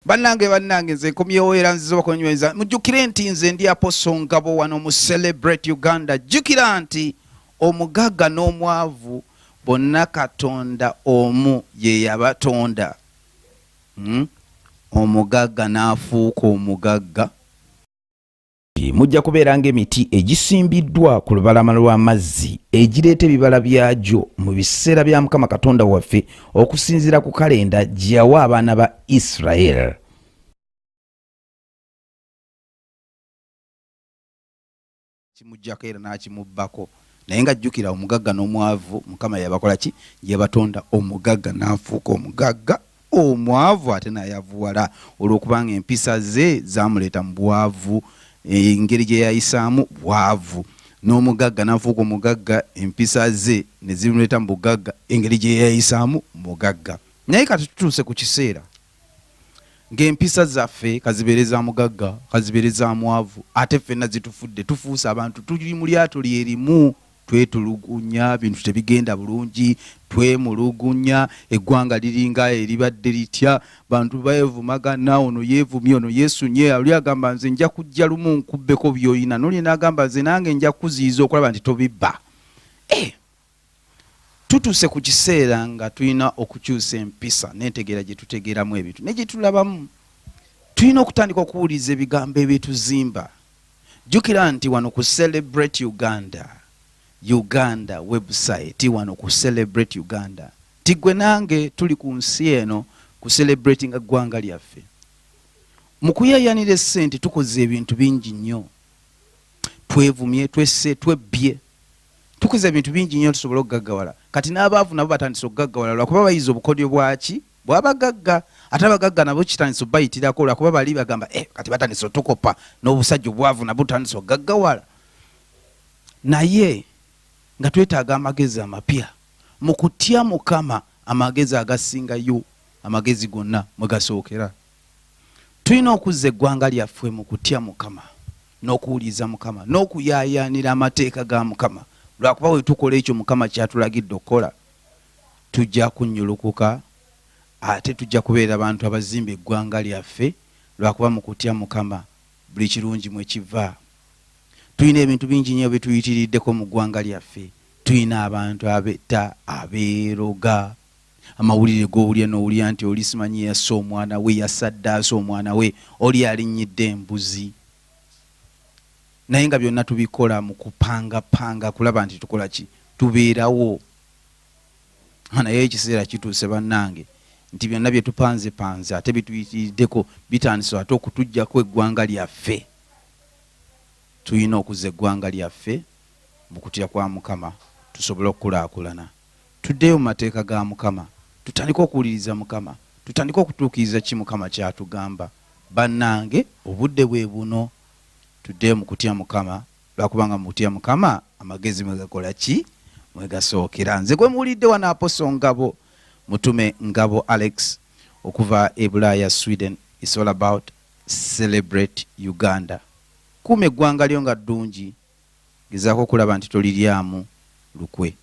Bannange, bannange, nze nkomyewo era nziza okunyweza. Mujjukire nti nze ndi Apostle Ngabo wano mu Celebrate Uganda. Jjukira nti omugagga n'omwavu bonna Katonda omu ye yabatonda. Omugagga n'afuuka omugagga. Mujja kubeera ng'emiti egisimbiddwa ku lubalama lw'amazzi, egireeta ebibala byagyo mu biseera bya Mukama Katonda waffe, okusinziira ku kalenda gye yawa abaana ba Israel. Kimuggyako era n'akimubbako. Naye nga jjukira, omugagga n'omwavu Mukama yabakola ki? Yabatonda. Omugagga n'afuuka omugagga, omwavu ate n'ayavuwala olw'okubanga empisa ze zamuleeta mu bwavu, engeri gye yayisaamu bwavu. N'omugagga n'afuuka omugagga, empisa ze ne zimuleeta mu bugagga, engeri gye yayisaamu mugagga. Naye kati tutuuse ku kiseera ng'empisa zaffe, kazibeere za mugagga, kazibeere za mwavu, ate ffenna zitufudde, tufuuse abantu tuli mu lyato lyerimu. Twetulugunya, bintu tebigenda bulungi, twemulugunya, eggwanga liringa eribadde litya, bantu beevumagana, ono yeevumye, ono yeesunye, oli agamba nze nja kujja lumu nkubbeko by'oyina, n'oli n'agamba nze nange nja kukuziyiza okulaba nti tobibba. Tutuuse ku kiseera nga tulina okukyusa empisa n'entegeera gye tutegeeramu ebintu ne gye tulabamu. Tulina okutandika okuwuliriza ebigambo ebituzimba. Jjukira nti wano ku Celebrate Uganda, Uganda website, wano ku Celebrate Uganda, nti gwe nange tuli ku nsi eno ku celebratinga ggwanga lyaffe. Mu kuyayanira essente tukoze ebintu bingi nnyo, twevumye, twesse, twebbye, tukoze ebintu bingi nnyo tusobole okugaggawala. Kati n'abaavu nabo batandise okugaggawala lwakuba bayize obukodyo bwaki bwabagagga. Ate abagagga nabo kitandise obayitirako lwakuba bali bagamba, kati batandise otukopa, n'obusajja obwavu nabwo butandise okugaggawala. Naye nga twetaaga amagezi amapya mu kutya Mukama, amagezi agasingayo amagezi gonna mwe gasookera. Tulina okuzza eggwanga lyaffe mu kutya Mukama n'okuwuliriza Mukama n'okuyaayaanira amateeka ga Mukama, lwakuba bwe tukola ekyo Mukama ky'atulagidde okukola, tujja kunnyulukuka ate tujja kubeera bantu abazimba eggwanga lyaffe, lwakuba mu kutya Mukama buli kirungi mwe kiva. Tulina ebintu bingi nnyo bituyitiriddeko mu ggwanga lyaffe. Tulina abantu abetta, abeeroga, amawulire g'owulira n'owulira nti oli simanyi yasse omwana we, yasaddaase omwana we, oli alinnyidde embuzi, naye nga byonna tubikola mu kupangapanga kulaba nti tukola ki, tubeerawo. Naye ekiseera kituuse bannange nti byonna bye tupanzepanze ate bituyitiriddeko, bitandise ate okutuggyako eggwanga lyaffe. Tulina okuzza eggwanga lyaffe mu kutya kwa Mukama tusobole okukulaakulana. Tuddeyo mu mateeka ga Mukama, tutandike okuwuliriza Mukama, tutandike okutuukiriza ki Mukama ky'atugamba. Bannange, obudde bwe buno, tuddeyo mu kutya Mukama, lwakubanga mu kutya Mukama amagezi mwe gakola ki? Mwe gasookera. Nze gwe muwulidde wano Apostle Ngabo, Mutume Ngabo Alex, okuva e Bulaaya, Sweden. It's all about Celebrate Uganda. Kuuma eggwanga lyo nga ddungi, gezaako okulaba nti toliryamu lukwe.